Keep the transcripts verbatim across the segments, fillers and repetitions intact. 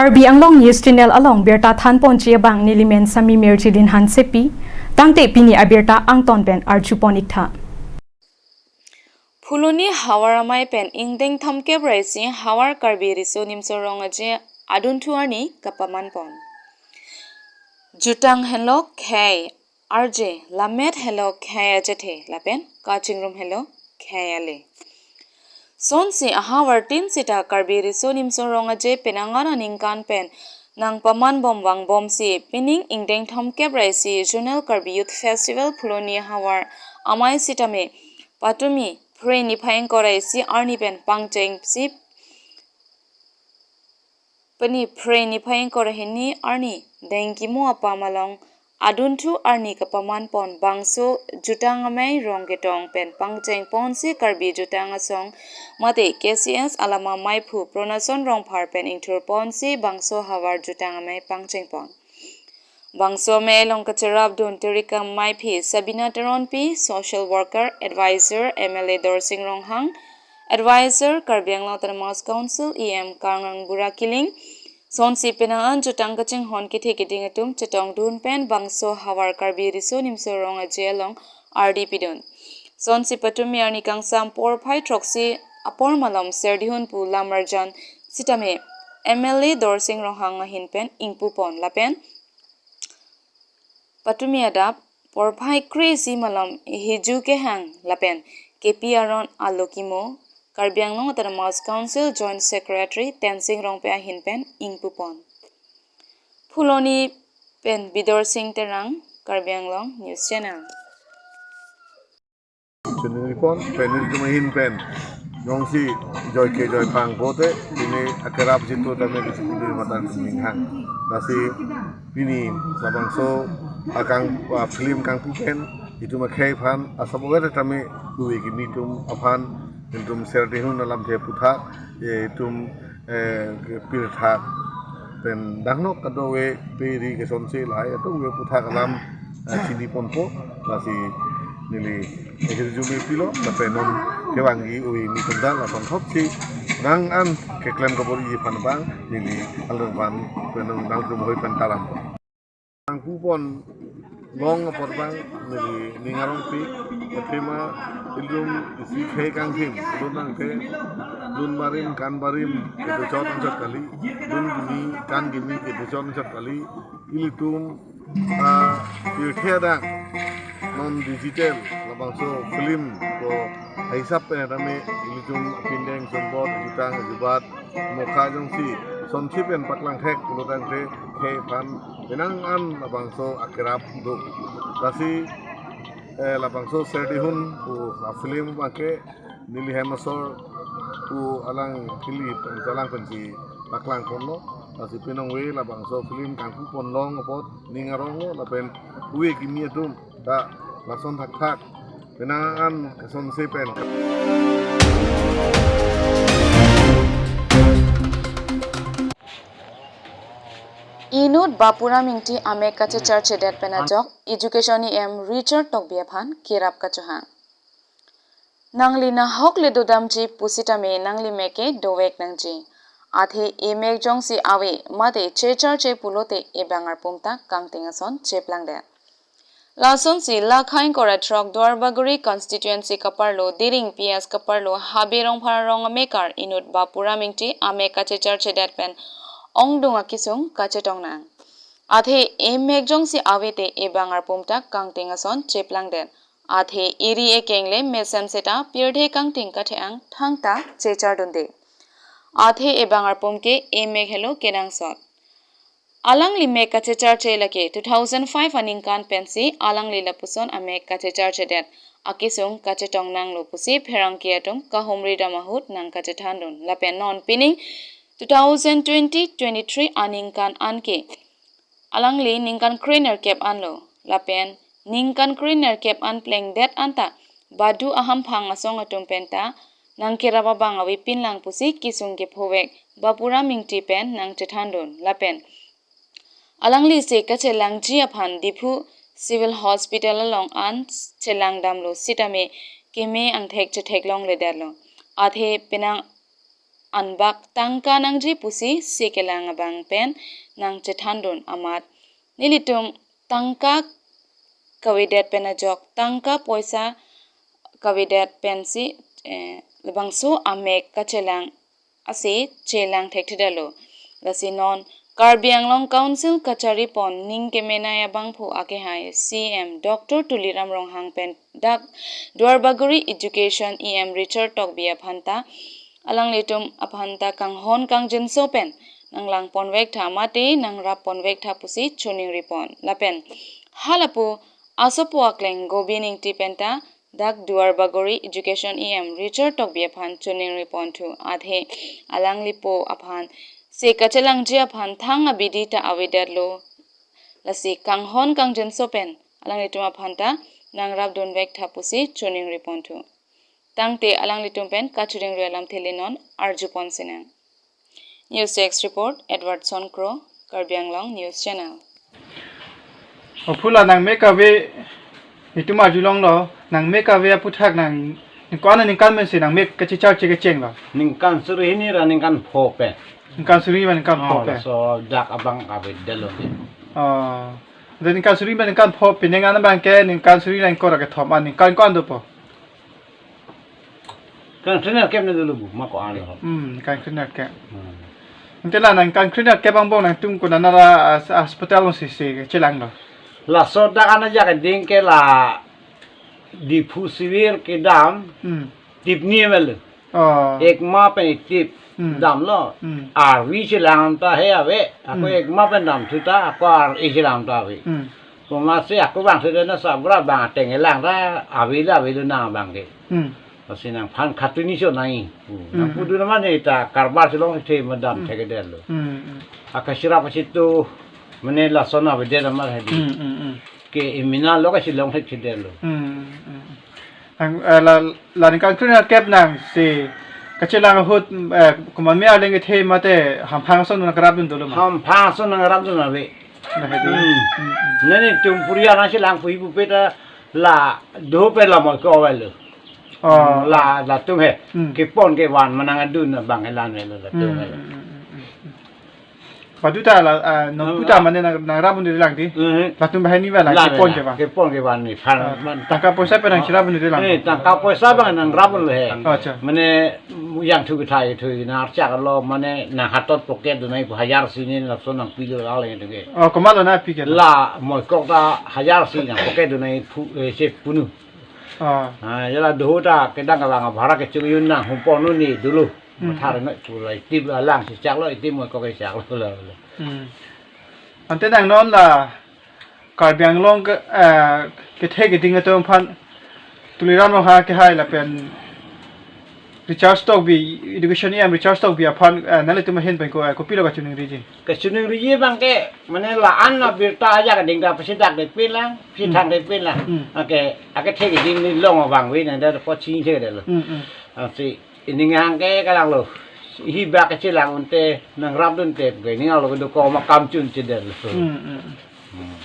Karbi Anglong News Channel along birta thanponji abang nelimen Sami Mirjilin Hansepi, tangte pini abirta angton pen arjupon iktha. Phuloni havar amei pen ingdeng thomkep ra isi havar Karbi Riso Nimso Rong Aje adunthu arni kapamanpon. Jutang henlo khei arje, lammet henlo khei achethe lapen kachingrum henlo khei ale. Sonsi ahavar tin sita Karbi Riso Nimso Rong Aje penang an aningkan pen nangpamanbom vangbomsi pining ingdeng thomkep ra isi Zonal Karbi Youth Festival Phuloni havar amei sitame patumi Phre niphai ingkoi ra isi arni pen pangchengsi pini Phre niphai ingkoi ra hini arni dengkimo apam along adunthu arni kapamanpon. Bangso jutang amei rong ketong pen pangchengponsi Karbi Jutang Asong mate K C S alama meiphu Pronason Rongphar pen ingthurponsi bangso havar jutang amei pangchengpon. Bangso amei along kacherapdun Terikam meiphi Sabina Teronpi, social worker, advisor M L A Dorsing Ronghang, advisor Karbi Anglong Autonomous Council E M Kangrang Bura Killing, sonsi penang an jutang kachinghon kethe keding atum chetongdun pen bangso havar Karbi Riso Nimso Rong Aje along ardi pidun. Sonsi patumi arni kangsam porphai throksi apor malom Serdihun pu Lamarjan sitame M L A Dorsing Ronghang ahin pen ingpupon lapen patumi adap porphai kre isi malom Hiju Kehang lapen K P Aron Alokimo, Karbi Anglong Autonomous Council Joint Secretary Tensing Rongpi ahin pen ingpupon. Phuloni pen Bidorsing Terang, Karbi Anglong News Channel. Chunipon pen nelitum ahin pen jongsi joike joiphang pote pini akerap jitu tame kisi pini mata ninghang. Lasi pini labangso akang, ah, film kangpu pen itum akhei aphan asap ovet tame ove kimi atum aphan itum Serdihun alamthe aputhak, eh, itum, eh, pirthak pen dangnok kadokave peri kesonsi lahai atum ave aputhak alam, eh, chiniponpo. Lasi neli ehirjume pilo lapen non kevangji ove kimi atum ta lason thotsi nang an keklem kabor-i aphan abang neli along aphan pen nangtum hoi pen tarampo. Kangpupon long apot abang neli ning arongpik, athema ilitum isi khei kangthim dun nangke, dun barim kan barim kedochot anchot kali, dun gimi kan gimi kedochot anchot kali. Ilitum, ah, pirthe adang non digital labangso film ko hisap pen tame ilitum pindeng sumbot jutang jubat mokha jongsi sonsi pen paklang thek pulotangte khei aphan penang an labangso akerap do. Lasi, eh, labangso Serdihun pu a film abangke neli hem asor pu alang kili pen chalang pensi paklang ponlo. Lasi penang ave labangso film kangpupon long apot ning aronglo lapen ove kimi atum ta lason thakthak penang an kesonsi pen. Inut Bapuram Ingti amek kachecharchedet pen ajok Education E M Richard Tokbi aphan kerap kachohang. Nangli nahok le dodamji pusitame nangli mek ke dovek nangji. Athe emek jongsi ave mate checharche pulote ebang arpum ta kangting ason cheplangdet. Lasonsi la khaing korat throk Duarbagori constituency kaparlo Diring P S kaparlo Habe Rongphar arong amekar inut Bapuram Ingti amek kachecharchedet pen ongdung akesung kachetong nang. Athe emek jongsi ave te ebang arpum ta kangting ason cheplangdet. Athe eri ekeng le mesen seta pirthe kangting kathe-ang thangta chechardunde. Athe ebang arpum ke emek helo kenangsot. Alangli mek kachecharche lake two thousand five aningkan pensi alangli lapuson amek kachecharchedet akesung kachetong nanglo pusi pherangke atum kahumri dam ahut nangkachethandun. Lapen non pining two thousand twenty twenty-three aningkan anke alangli ningkan krenerkep anlo. Lapen ningkan krenerkep an plengdet anta badu ahamphang asong atum penta nangkerap abang avepin lang pusi kesung kephovek Bapuram Ingti pen nangchethandun. Lapen alangli se kachelangji aphan Diphu Civil Hospital along an chelangdamlo sitame keme angthek chetheklongledetlo. Athe penang anbak tangka nangji pusi se kelang abang pen nangchethandun amat nelitum tangka kavedet pen ajok tangka poisa kavedet pensi, eh, labangso amek kachelang ase chelang thekthedetlo. Lasi non Karbi Anglong Council kachari pon ning kemenei abangphu akehai C M Doctor Tuliram Ronghang pen dak Duarbagori Education E M Richard Tokbi aphanta alanglitum aphanta kanghon kangjinso pen nanglang ponvek tha mate nangrap ponvek tha pusi choningri pon. Lapen halapu asopo akleng Gobin Ingti penta dak Duarbagori Education E M Richard Tokbi aphan choningri ponthu athe alanglipo aphan se kachelangji aphan thang abidi ta avedetlo. Lasi kanghon kangjinso pen alanglitum aphanta nangrapdunvek tha pusi choningri ponthu. Tangte alanglitum pen kachoningri alamthe le non arju ponsinang. News Desk Report, Edwardson Kro, Karbi Anglong News Channel. O phu la nangmek kave itum arjulonglo, nangmek kave aphuthak nang ningkan ningkan pensi nangmek kachechar che kechenglo. Ningkan suri hini ra ningkan pho pen. Ningkan suri ma ningkan pho Oh, pen. Laso dak abang kavedetlo ni. Oh. Jadi ningkan suri ma ningkan pho pen ningkan abang ke ningkan suri ningkan ra kethom an ningkan ko-an dopo. Ningkan kre-nerkep ne dolo bu, ma ko-an lo. Hmm, ningkan kre-nerkep. Hmm. Ante la ningkan kre-nerkep angbong nangtum konat ra, ah, hospital si se chelanglo. Laso dak an ajak ding ke la Diphu Civil kedam, Hmm. Tipni M L A. Oh. Ekma pen Itip Hmm. damlo. Hmm. Arvi chelang ta he ave. Ako Hmm. Ekma pen damthu ta, ako Arvi chelang ta ave. Hmm. Komatsi ako bang sudah na sabra bang ateng elang ta ave la ave lo nang bang ke. Hmm. Lasi nangphan khatun ni cho nai. Hmm. Nang Hmm. pudun mane ta karbar chelong the madam Hmm. thekthedetlo. Hmm. Hmm. Akasira pasitu mane lason avedet amat hadi. Hmm. Hmm. Hmm. Ke imina lo kachelong thekthedetlo. Hmm. Hmm. Nang, eh, la, la ningkan kre-nerkep nang si kachelang ahut, eh, komat me arleng kethe mate hamphang ason nangrapdun dolo ma? Hamphang ason nangrapdun ave. Nah, hadi. Hmm. Hmm, hmm. Nelitum purian nangchelang puhi pupe ta la dope la Moikok avelo. Oh. La, latum he. Hmm. Kepon kevan ma nangdun abang elan avelo latum Hmm, he. Hmm, hmm, hmm, hmm. Badu ta la, ah, non Oh, puta ah. mane nang, nangrapdunde lang di. Hmm. Latum banghini ba la La kepon la, kevan. Kepon kevan ni. Phan Ah, man. Tangka poisa pen nangcherapdunde lang. Eh, tangka poisa bang nangrapdunlo he. Oh, acha. Mane yang thu kethai thu nang archak lo mane nang hatot pocket dunai pu hajar si ni lason nangpilo la le ke. Oh, komatlo nangpi ke? La Moikok ta hajar si nang pocket dunai phu, eh, se punu. Oh. Ah, ya la doho ta kedang kalang bhara kechungyun nang humpon ni dolo. Hmm. Mathar na pura Itip alang si chaklo Itip Moikok ke chaklo la. Hmm. Ante nang non la Karbi Anglong ke, eh, kethe keding atum aphan Tuliram Ronghang akehai lapen Richard Tokbi, Education E M Richard Tokbi aphan, eh, nanglitum ahin pen ko, eh, kopilo kachoningriji? Kachoningriji bang ke, mane la-an la birta ajak ding ta pasi dak de pinlang, pasi Hmm. thang de pinlang. Hmm. Ake, ake the keding ni long abang ave nang da ko chini thekdetlo. Hmm, hmm. Ah, si Ining hang ke kalanglo. Hi bak kachelang unte nangrapdun te ke ining hang lo kedo ko ma kam chun chedetlo. Hmm, hmm. Hmm.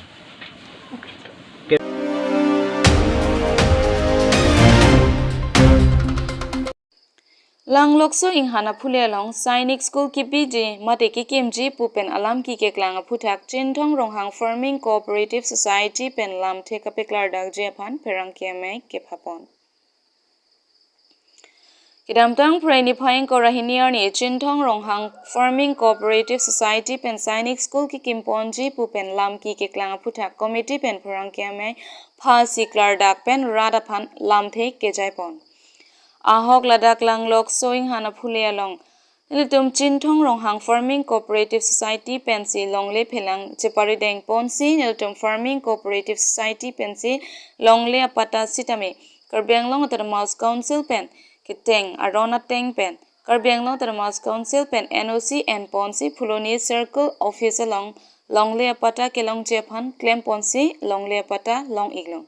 Langlokso Inghan aphule along Sainik School kipiji mate kekimji pu pen alam kikeklang aphuthak Chinthong Ronghang Farming Cooperative Society pen lamthe kapeklardakji aphan pherangke amei kephapon. Kedamtang Phre niphai ingkoi ra hini arni Chinthong Ronghang Farming Cooperative Society pen Sainik School kikimponji pu pen lam kikeklang aphuthak committee pen pherangke amei phasi klardak pen rat aphan lamthe kejaipon. Ahok ladak Langlokso Inghan aphule along nelitum Chinthong Ronghang Farming Cooperative Society pensi longle phelang cheparideng ponsi nelitum Farming Cooperative Society pensi longle apatta sitame Karbi Anglong Autonomous Council pen keteng aron ateng pen Karbi Anglong Autonomous Council pen N O C en ponsi Phuloni Circle Office along longle apatta kelongji aphan klem ponsi longle apatta long-iklo.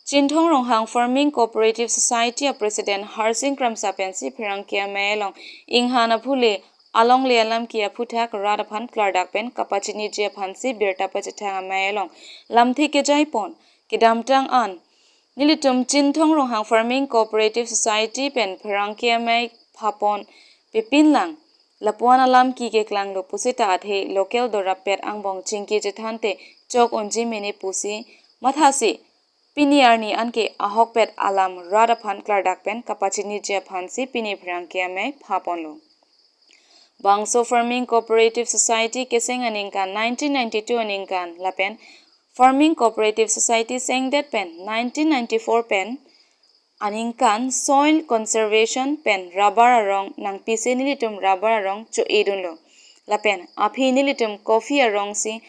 Chinthong Ronghang Farming Cooperative Society a President Harsing Kramsa pensi pherangke amei along Inghan aphule alongle alam ke aphuthak rat aphan klardak pen kapachiniji aphansi birta pachethang amei along lamthe kejaipon. Kedamtang an nelitum Chinthong Ronghang Farming Cooperative Society pen pherangke amei phapon pepin lang, lapuan alam ke keklanglo pusita athe local dorap pet angbong chingki chethante chok unji mene pusi mathasi pini arni anke ahokpet alam rat aphan klardak pen kapachiniji aphansi pini pherangke amei phaponlo. Bangso Farming Cooperative Society keseng aningkan nineteen ninety-two aningkan lapen Farming Cooperative Society sengdet pen nineteen ninety-four pen aningkan soil conservation pen rubber arong nangpisi nelitum rubber arong cho-edunlo. Lapen aphi nelitum coffee arongsi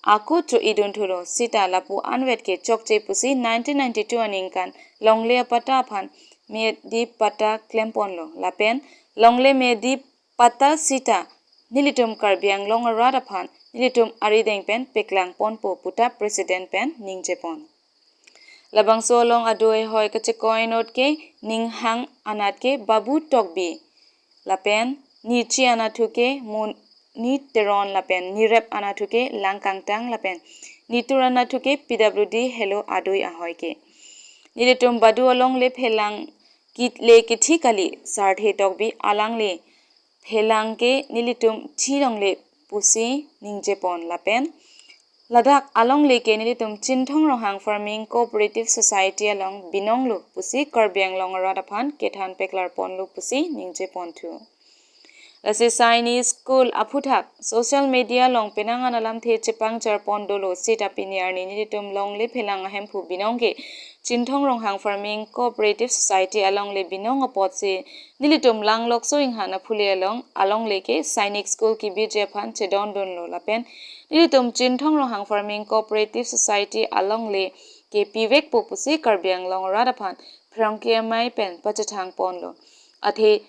ako cho-edun thulo sita lapu anvet ke chokche pusi nineteen ninety-two aningkan longle apatta aphan medi patta klemponlo. Lapen longle medi patta sita nelitum Karbi Anglong arat aphan nelitum arideng pen peklangponpo puta president pen ningjepon. Labangso along adui ahoi kachekoi anut ke ninghang anat ke Babu Tokbi lapen nichi anathu ke Muni Teron lapen nirep anathu ke Langkangtang lapen nitur anathu ke P W D Helo adui ahoi ke. Nelitum badu alongle phelang kit le kithi kali Sarthe Tokbi alongle phelang ke nelitum thi longle pusi ningjepon lapen ladak alongle ke nelitum Chinthong Ronghang Farming Cooperative Society along binonglo pusi Karbi Anglong arat aphan kethan peklarponlo pusi ningjeponthu. Lasi Sainik School aphuthak social media along penang an alamthe chepangcharpon dolo sita pini arni nelitum longle phelang ahemphu binong ke Chinthong Ronghang Farming Cooperative Society alongle binong apotsi nelitum Langlokso inghan aphule along alongle ke Sainik School kebiji aphan chedondunlo lapen nelitum Chinthong Ronghang Farming Cooperative Society alongle ke pivekpo pusi Karbi Anglong arat aphan pherangke amei pen pachethangponlo. Athe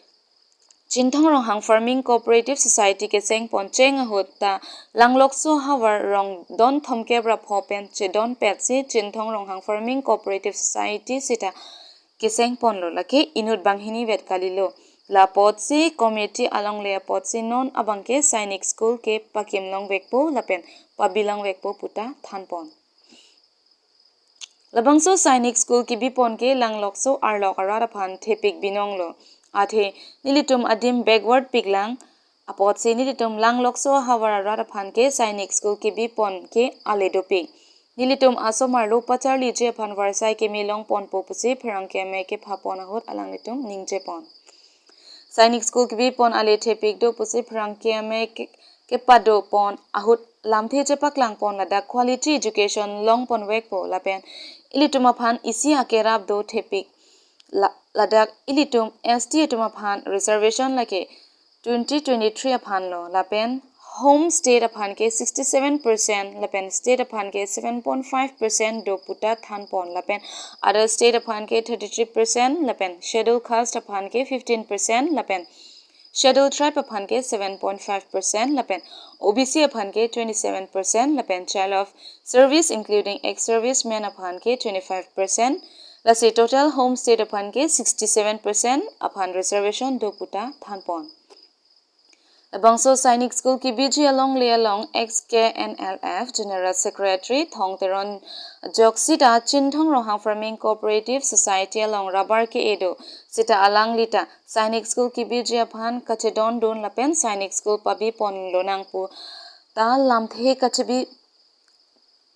Chinthong Ronghang Farming Cooperative Society kesengpon cheng ahut ta Langlokso havar rong don thomkep ra pho pen chedonpetsi Chinthong Ronghang Farming Cooperative Society sita kesengponlo lake inut banghini vet kalilo. Lapotsi committee alongle apotsi non abangke Sainik School ke pakim longvekpo lapen pabi longvekpo puta thanpon. Labangso Sainik School kebipon ke Langlokso arlok arat aphan thepik binonglo. Athe nelitum adim backward piklang apotsi nelitum Langlokso havar arat aphan ke Sainik School kebipon ke ale dopik. Nelitum asomar lo pacharliji aphan varsai keme longponpo pusi pherangke amei kephapon ahut alanglitum ningjepon. Sainik School kebipon ale thepik do pusi pherangke amei ke- kepadopon ahut lamthe chepaklangpon ladak quality education longponvekpo lapen ilitum aphan isi akerap do thepik la- ladak ilitum S T atum aphan reservation lake twenty twenty-three aphan lo lapen home state aphan ke sixty-seven percent lapen state aphan ke seven point five percent do puta thanpon lapen other state aphan ke thirty-three percent lapen schedule caste aphan ke fifteen percent lapen schedule tribe aphan ke seven point five percent lapen O B C aphan ke twenty-seven percent lapen child of service including ex-servicemen aphan ke twenty-five percent. Lasi total home state aphan ke sixty-seven percent aphan reservation do puta thanpon. Labangso Sainik School kebiji alongle along ex K N L F General Secretary Thong Teron ajoksi ta Chinthong Ronghang Farming Cooperative Society along rubber ke-e do sita alangli ta Sainik School kebiji aphan kachedondun lapen Sainik School pabipon lonang pu ta lamthe kachebi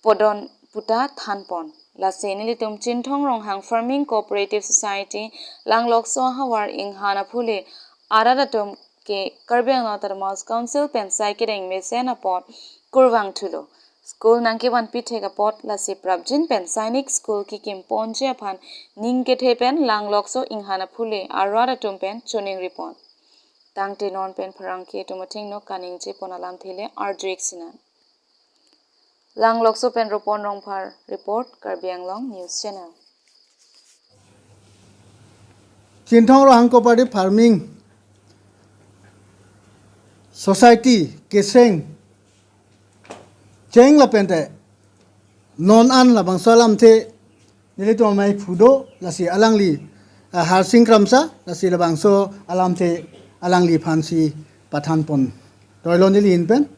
podon puta thanpon. Lasi nelitum Chinthong Ronghang Farming Cooperative Society Langlokso havar inghan aphule arat atum ke Karbi Anglong Autonomous Council pen sai kedeng mesen apot kurvangthulo. School nangkevanpi thek apot lasi prapjin pen Sainik School kekimponji aphan ning kethe pen Langlokso inghan aphule arat atum pen choningripon. Tangte non pen pherangke atum athengno kaningjepon alamthe le arju-ik sinan. Langlokso pen Ropon Rongphar report, Karbi Anglong News Channel. Chinthong Ronghang Cooperative Farming Society keseng cheng lapen te non an labangso alamthe nelitum amei phudo lasi alangli, ah, Harsing Kramsa lasi labangso alamthe alangliphansi pathanpon. Toilo neli ahin pen.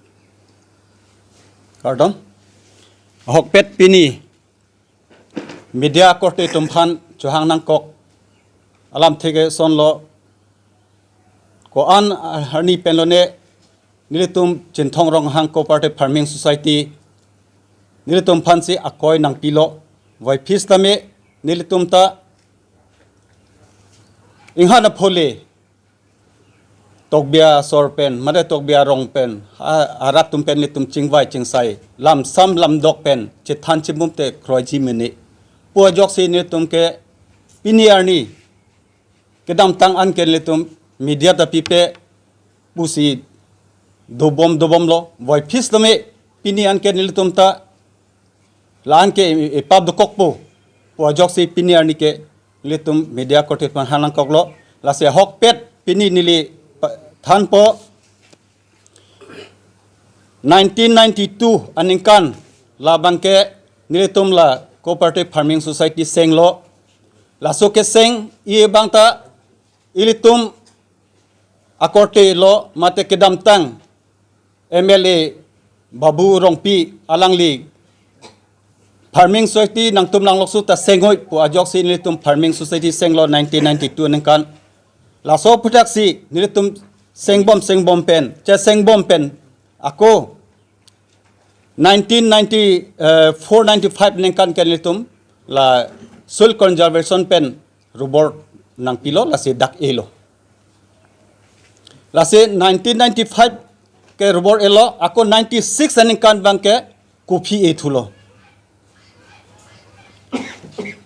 Kardom. Ahokpet pini media korte atum aphan chohang nangkok alamthe ke sonlo ko-an arni pen lone nelitum Chinthong Ronghang Cooperative Farming Society nelitum aphansi akoi nangpilo. Voiphis tame nelitum ta inghan aphole Tokbi asor pen, mate Tokbi arong pen, a-, arat atum pen nelitum chingvai chingsai, lamsam lamdok pen chethan chimum te kroiji mene pu ajoksi nelitum ke pini arni kedamtang an ke nelitum media ta pipe pusi dobom dobomlo. Voiphis tame pini an ke nelitum ta la-an ke ipap dokokpo pu ajoksi pini arni ke nelitum media akorte aphan than nangkoklo. Lasi ahokpet pini neli pa-, thanpo, nineteen ninety-two aningkan labang ke nelitum la Cooperative Farming Society senglo. Laso keseng-i abang ta ilitum akorte lo, mate kedamtang M L A Babu Rongpi alangli Farming Society nangtum nanglokso ta sengoi pu ajoksi nelitum Farming Society senglo nineteen ninety-two aningkan. Laso aphuthaksi nelitum sengbom sengbom pen, chesengbom pen ako nineteen ninety-four ninety-five aningkan ke nelitum la soil conservation pen rubor nangpilo, lasi dak-elo. Lasi nineteen ninety-five ke rubor elo, ako ninety-six aningkan abang ke kopi ethulo.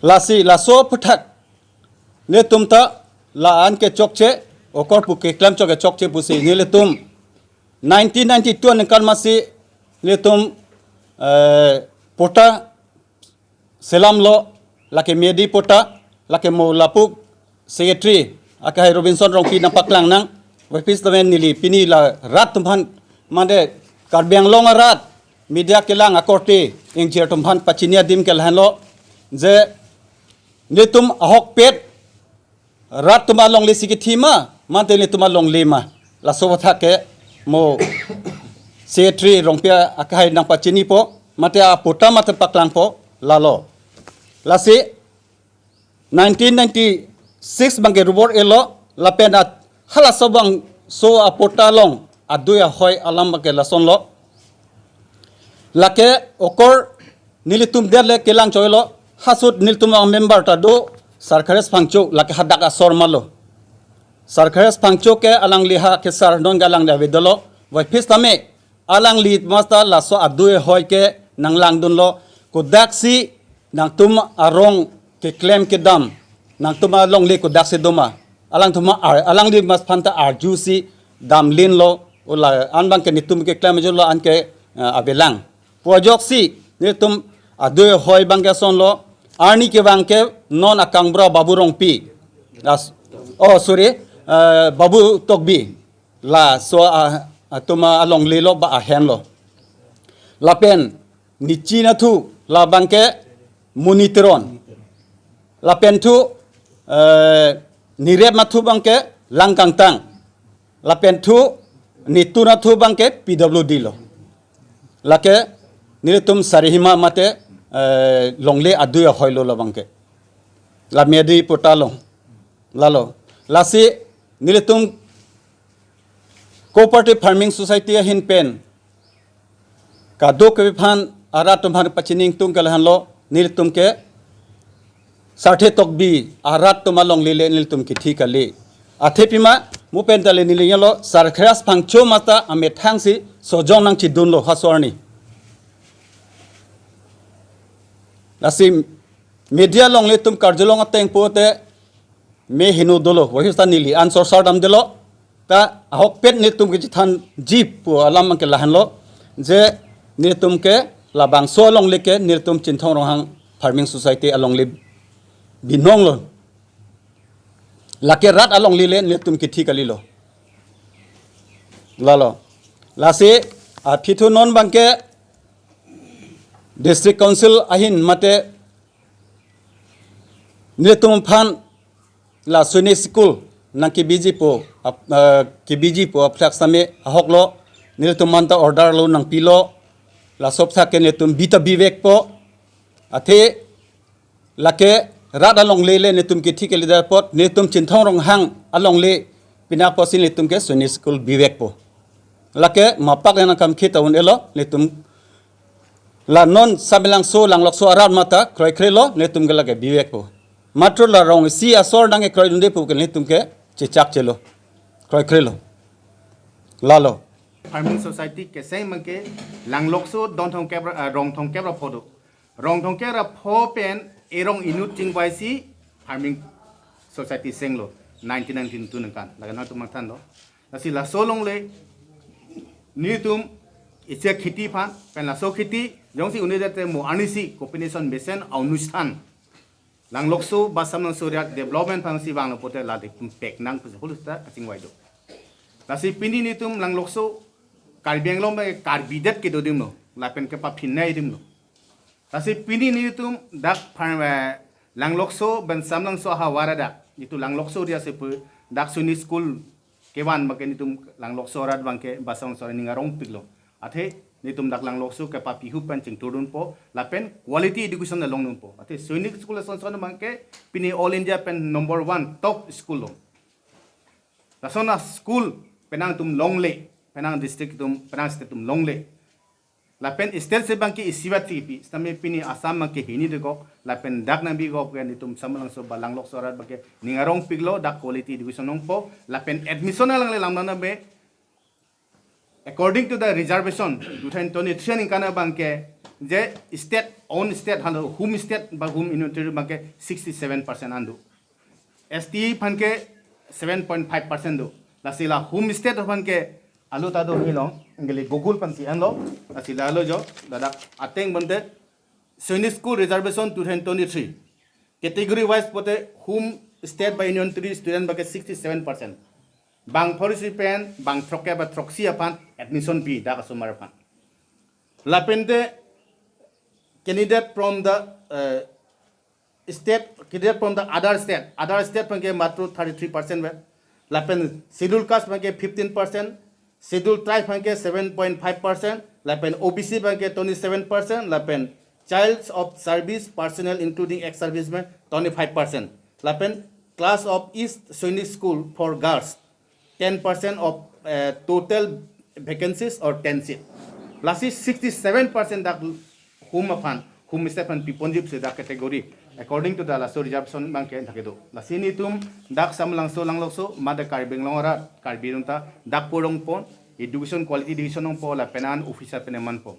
Lasi laso aphuthak nelitum ta la-an ke chokche, okorpu keklem chok ke chokche pusi nelitum nineteen ninety-two aningkan masi nelitum, eh, patta selamlo, lake meyadi patta, lake mo lapu secretary akehai Robinson Rongpi nangpaklang nang. Voiphis tame neli pini la rat atum aphan, mate Karbi Anglong arat media kelang akorte ingjir atum aphan pachini adim ke lahenlo, je nelitum ahokpet rat atum alongle si kithi ma, mate nelitum alongle ma, laso aphuthak ke mo secretary Rongpi akehai nangpachinipo, mate apatta mate paklangpo, lalo. Lasi nineteen ninety-six abang ke rubor elo, lapen a halaso abangso apatta along adui ahoi alam abang ke lasonlo. Lake okor nelitum det le kelang choilo, ha ahut nelitum amember ta do Sarkhares Phangcho, lake hadak asor malo. Sarkhares Phangcho ke alangli ha kesar, non ke alangli ave dolo. Voiphis tame alangli masta laso adui ahoi ke nanglangdunlo, kodaksi nangtum arong keklem kedam, nangtum alongle kodaksi doma, alangtum ar-, alangli mas aphan ta arjusi damlinlo, o la-an abang ke nelitum keklem ajoine lo-an ke, eh, avelang pu ajoksi nelitum adui ahoi abang ke lasonlo. Arni kevang ke non akangbura Babu Rongpi, las-, oh sorry, eh, Babu Tokbi, laso a, atum alongle lo ba ahem lo. Lapen nichi nathu labang ke Muni Teron. Lapen thu, eh, nirep nathu abang ke Langkangtang. Lapen thu nitu nathu abang ke P W D lo. Lake nelitum Sarihima mate, eh, longle adui ahoi lo labang ke. La meyadi patta along. Lalo. Lasi nelitum Cooperative Farming Society ahin pen kadokave aphan, arat atum aphan pachini ingtung ke lahenlo, nelitum ke Sarthe Tokbi arat atum alongle le nelitum kithi kali. Athe pima mo pen ta le neli yalo Sarkhares Phangcho masta amethang si sojong nangchidunlo ha asorni. Lasi media along nelitum karjulong ateng pote me hinu dolo, voiphis ta neli answer sar damdelo. Ta ahokpet nelitum kechethanji pu alam abang ke lahenlo, je nelitum ke labangso alongle ke nelitum Chinthong Ronghang Farming Society alongle binonglo. Lake rat alongle le nelitum kithi kalilo. Lalo. Lasi aphi thu non abang ke District Council ahin mate nelitum aphan la Sainik School nangkebiji pu ap-, eh, kebiji pu aphlak same ahoklo, nelitum aphan ta order lo nangpilo, laso aphuthak ke nelitum bi ta bivekpo. Athe lake rat alongle le nelitum kithi kalidet apot, nelitum Chinthong Ronghang alongle Pini apotsi nelitum ke Sainik School bivekpo. Lake mapak le nangkam khita un-elo nelitum. La non Samelangso Langlokso arat mata kroikrelo nelitum ke lake bivekpo. Matro la rong isi asor nangkekroidunde pu ke nelitum ke chechakchelo. Kroikrelo. Lalo. Farming Society keseng abangke Langlokso don thomkep ra, ah, rong thomkep ra pho do. Rong thomkep ra pho pen erong inut chingvaisi Farming Society senglo nineteen ninety-two ningkan. Lake nangtum mangthanlo. Lasi laso alongle nelitum isi akheti aphan pen laso kheti jongsi un-edet te mo arnisi kopinison mesen anusthan Langlokso ba Samelangso area development aphansi vanglo pote la de pek nang pusi hulu seta kachingvai do. Lasi pini nelitum Langlokso Karbi Anglong abang Karbi det kedo adim lo. Lapen kepaphinai adim lo. Lasi pini nelitum dak phan, eh, Langlokso pen Samelangso ahavar adak. Nelitum Langlokso area si pu dak Sainik School kevan abangke nelitum Langlokso arat abangke ba Samelangso arat ning arongpiklo. Athe nelitum dak Langlokso kepapihu pen chingturdunpo. Lapen quality education along dunpo. Athe Sainik School asonson abangke pini All India pen number one top school lo. Lason a-school penang atum longle, penang district atum, penang state atum longle. Lapen state si abangke isivat si kipi, sitame pini Assam abangke hini dekok, lapen dak nangbi kok ke nelitum Samelangso ba Langlokso arat abangke ning arongpiklo, dak quality education longpo, lapen admission alangle lam nana be, according to the reservation, two thousand twenty-three ningkan abangke, je state, own state, halo home state, ba home unitary abangke sixty-seven percent an do. S T aphan ke seven point five percent do. Lasi la home state aphan ke alu ta do hilo, nangli Google pensi enlo, lasi lalo jo, ladak ateng bonte, Sainik School reservation two thousand twenty-three. Category wise pote home state ba unitary student abangke sixty-seven percent. Bang throksi pen, bang throkkep ba throksi aphan admission pi dak asomar aphan. Lapen te candidate from the, eh, state, candidate from the other state. Other state abangke matro thirty-three percent ve. Lapen Scheduled Caste abangke fifteen percent, Scheduled Tribe abangke seven point five percent, lapen O B C abangke twenty-seven percent, lapen Child of Service Personnel including ex-servicemen twenty-five percent. Lapen Class of East Sainik School for Girls, ten percent of, eh, total vacancies or ten seat. Lasi sixty-seven percent dak home aphan, home state aphan piponji pusi dak category according to the laso reservation abangke thakdo. Lasi nelitum dak Samelangso Langlokso mate Karbi Anglong arat, Karbi arat ta dak porong pon, education quality education longpo lapen an officer pen manpo.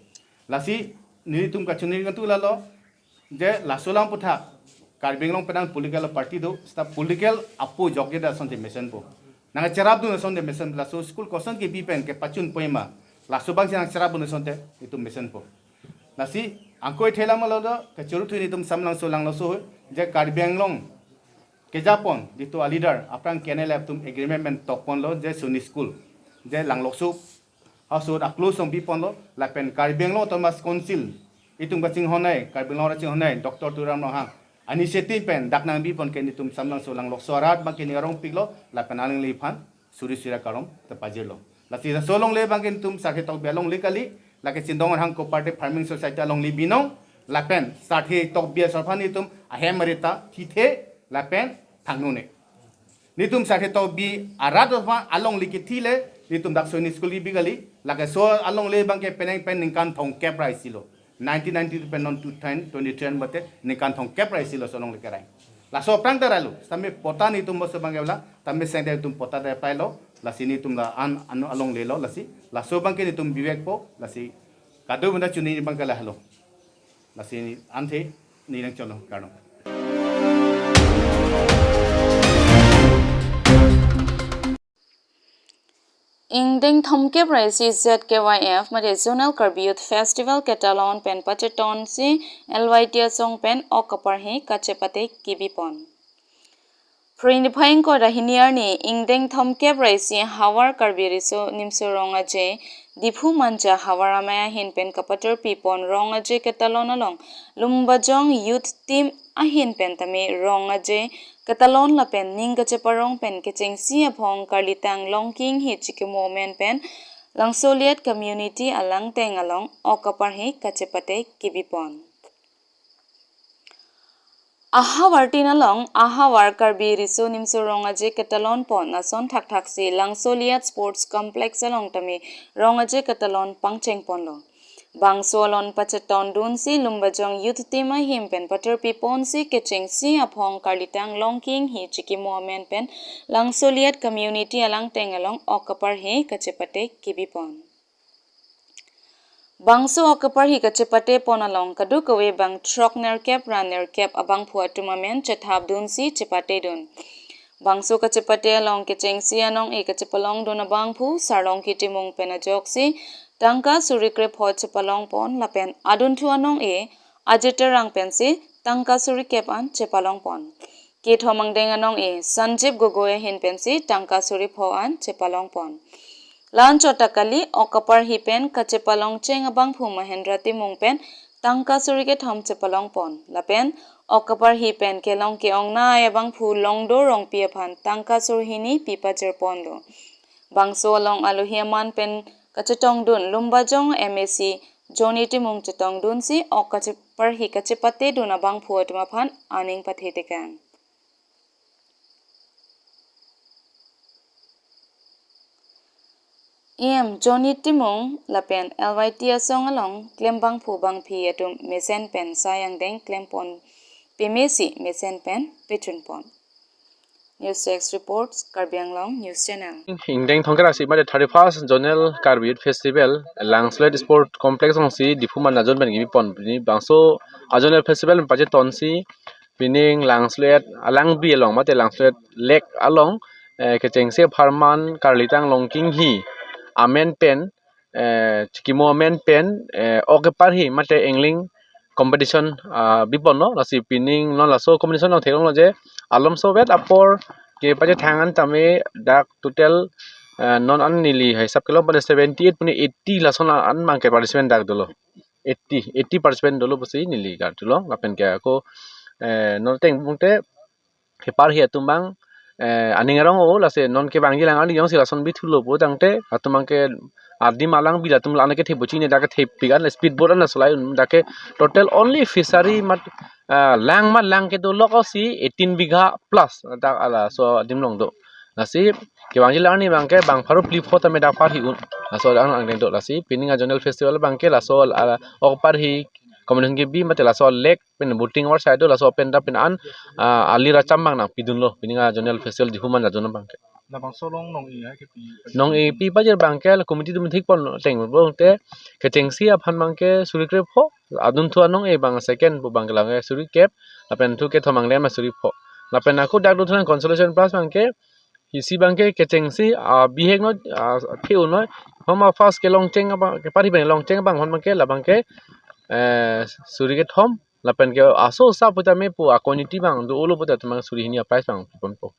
Lasi nelitum kachini katu lalo, je laso alam aputhak Karbi Anglong penang political party do, seta political apo jokje da asonsi mesenpo. Nangcherapdun asonsi mesen, laso school koson kebi pen kepachun poima, laso abangsi nangcherapdun asonsi itum mesenpo. Lasi angkoi thela malo do, kachuru thu nelitum Samelangso Langlokso, je Karbi Anglong kejapon, jitu a leader, aphrang K N L F atum agreement pen tokponlo, je Sainik School, je Langlokso ahut a-close song biponlo, lapen Karbi Anglong Autonomous Council, itum kachinghonnei, Karbi Anglong kachinghonnei, Doctor Tuliram Ronghang initiative pen dak nangbipon ke nelitum Samelangso Langlokso arat abangke ning arongpiklo, lapen alangliphan suri suri akarom ta pajirlo. Lasi laso alongle abangke nelitum Sarthe Tokbi alongle kali, lake Chindong Arhang Cooperative Farming Society alongle binong, lapen Sarthe Tokbi asor aphan nelitum ahem arita thithe, lapen thangnone. Nelitum Sarthe Tokbi arat aphan alongle kethi le, nelitum dak Sainik School kebi kali, lake laso alongle abangke penang pen ningkan thomkep ra isi lo. Nineteen ninety-two pen non two thousand twenty-three an mate ningkan thomkep ra isi lo laso alongle kerai. Laso aphrang ta ralo, sitame patta nelitum bangso abangke la, tame seng nelitum patta ta pailo, lasi nelitum la an, an alongle lo, lasi laso abangke nelitum bivekpo, lasi kado bonta chini abangke lahelo. Lasi ne anthe ne nangcholo karno. Ingdeng thomkep ra isi Z K Y F mate Zonal Karbi Youth Festival Ketalon pen pachetonsi L Y T asong pen ok kaparhe kachepate kebipon. Phre niphai ingkoi ra hini arni ingdeng thomkep ra isi Havar Karbi Riso Nimso Rong Aje, Diphu Manja Havar Amei ahin pen kapaterpipon Rong Aje Ketalon along Lumbajong Youth Team ahin pen tame Rong Aje Ketalon lapen ning kacheparong pen kechengsi aphong karlitang Longki Inghi chikimo amen pen Langsoliet Community alangteng along ok kaparhe kachepate kebipon. Ahavar tin along, ahavar Karbi Riso Nimso Rong Aje ketalon pon ason thakthaksi Langsoliat Sports Complex along tame Rong Aje ketalon pangcheng ponlo. Bangso alon pachetondunsi Lumbajong Youth Team ahin pen paterpi ponsi kechengsi aphong Karlitang Longki Inghi chikimo amen pen Langsoliat Community alangteng along ok kaparhi kachepate kebi pon. Bangso ok kaparhi kachepate pon along kadokave bang throk nerkep ra nerkep abangphu atum amen chethapdunsi chepatedun. Bangso kachepate along kechengsi anong-e kachepalongdun abangphu Sarlongki Timung pen ajoksi tangka suri krepho chepalong pon lapen adunthu anong-e Ajit Terang pensi tangka suri kep an chepalong pon. Kethom angdeng anong-e Sanjib Gogoi ahin pensi tangka suri pho an chepalong pon. La-anchot ta kali, ok kaparhi pen kachepalongcheng abangphu Mahendra Timung pen tangka suri kethom chepalong pon. Lapen ok kaparhi pen kelong ke-ongnei abangphu Longdo Rongpi aphan tangka suri hini pi pajir ponlo. Bangso along alohi aman pen kachetongdun Lumbajong M A C Johnny Timung chetongdunsi ok kacheparhi kachepatedun abangphu atum aphan aning pathe tekang. E M Johnny Timung lapen L Y T asong along klembangphu bangphi atum mesen pen sai angdeng klem pon pemesi mesen pen pechun pon. News Desk reports, Karbi Anglong News Channel. Ingdeng thongkre ra isi mate thirty-first Zonal Karbi Youth Festival Langsoliat Sport Complex alongsi Diphu man ajon pen kebi pon. Pini bangso a Zonal Festival pachetonsi pining Langsoliat alangbi along mate Langsoliat Lake along, eh, kechengsi apharman Karlitang Longki Inghi amen pen, eh, chikimo amen pen, eh, ok keparhi mate angling competition, ah, bi ponlo. Lasi pining non laso competition along theklonglo je alomso vet apor kepachethang an tame dak total, eh, non an neli hisap kelong pade seventy-eight pune eighty lason an abangke participant dak dolo. Eighty, eighty participant dolo pusi neli karjulong lapen ke ako, eh, non ateng pute keparhi atum abang, eh, aning arong-o, lasi non kevangji alang arni jongsi lason bithulo pu tangte atum abangke adim alangbi atum la-an kethepji ne dak kethepik an speed boat an solai un dak ke total only fishery mat, ah, lang mat lang kedo lok si eighteen bigha plus dak laso adim along do. Lasi kevangji alang arni abangke bang pharo phli pho tame dak parhi un. Laso alang angdeng do, lasi pining a Zonal Festival abangke laso, ah, ok parhi competition kebi mate laso lake pen boating or side laso pen da pen an, ah, ali racham abang nangpidunlo pining a Zonal Festival Diphu man ajon abangke. Labangso along nong-e ai kepi? Nong-e pi pajir abangke la committee atum thik pon teng pute kechengsi aphan abangke suri krepho, adunthu anong-e abang second pu abangke abangke suri kep, lapen thu kethom angdeng ma suri pho. Lapen ako dak dothulang consolation prize abangke isi abangke kechengsi, ah, bihek noi, ah, the-o noi. Homa first kelongcheng abang, keparhi pen longcheng abang hon abangke labangke, eh, suri kethom lapen ke aso sa putame pu akoniti abang do-olo puta atum abang suri hini a prize abang pi ponpo.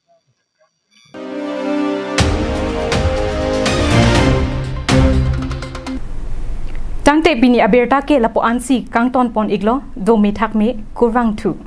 Tangte pini abirta ke lapu-ansi kangton pon iklo, dome thakme, kurvangthu.